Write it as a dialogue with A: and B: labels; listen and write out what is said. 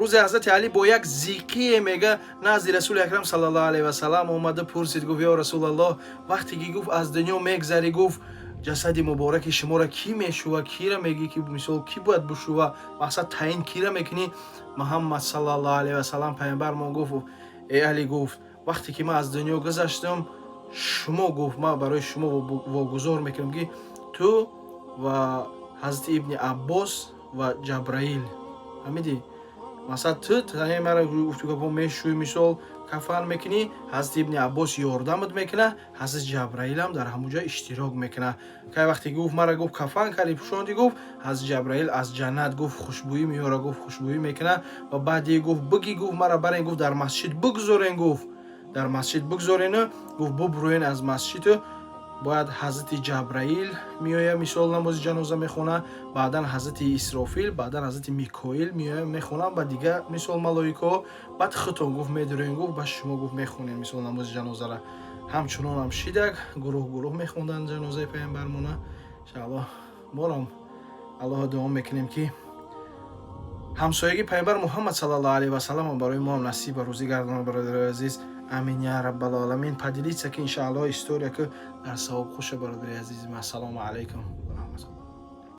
A: Рӯзе ҳазрати Алӣ бо як зиқие, мега, назди Расули Акрам саллаллоҳу алайҳи васалам омада, пурсид, гуфт: «Ё Расулаллоҳ, вақте ки, гуфт, аз дунё мегзарӣ, гуфт, ҷасади мубораки шуморо кӣ мешува? Кира мегӣ, ки мисол кӣ бояд бушува? Мақсад, таъин кира мекунӣ?» Муҳаммад саллаллоҳу алайҳи васалам, паямбармон, гуфт: «Э Алӣ, гуфт, вақте ки ман аз дунё гузаштам, шумо, гуфт, ман барои шумо вогузор мекунам, ки ту ва ҳазрати Ибни Аббос ва Ҷабраил». Фаҳмидӣ? Масалан, ту мара, гуфтугапо, мешӯй, мисол, кафан мекунӣ, ҳазрати Ибни Аббос ёрдамат мекуна, ҳазрати Ҷабраилам дар ҳамун ҷо иштирок мекуна. Кай вақте, гуфт, мара, гуфт, кафан кардӣ, пӯшондӣ, гуфт, ҳазрати Ҷабраил аз ҷаннат, гуфт, хушбӯӣ меёра, гуфт, хушбӯӣ мекуна ва баъде, гуфт, бигӣ, гуфт, мара барен, гуфт, дар масҷид бигузорен, гуфт, дар масҷид бигузорену, гуфт, бубурӯен аз масҷиду бояд ҳазрати Ҷабраил меоя, мисол, намози ҷаноза мехона, баъдан ҳазрати Исрофил, баъдан ҳазрати Микоил меоя, мехонам, ба дигар, мисол, малоикаҳо, баъд худтон, гуфт, медурен, гуфт, ба шумо, гуфт, мехонем, мисол, намози ҷанозара. Ҳамчунонам шидак, гурӯҳ гурӯҳ мехонданд ҷанозаи паямбармона. Иншааллоҳ, борам Аллоҳо дуо мекунем, ки ҳамсоягии паямбар Муҳаммад саллаллоҳу алайҳи васалам барои мо насиб ва рӯзӣ гардонад. Бародарои азиз, амин я раббал оламин. Поделиться ки, иншааллоҳ, история ки дар савоб хуша. Бародари азизи ман, ассалому алайкум.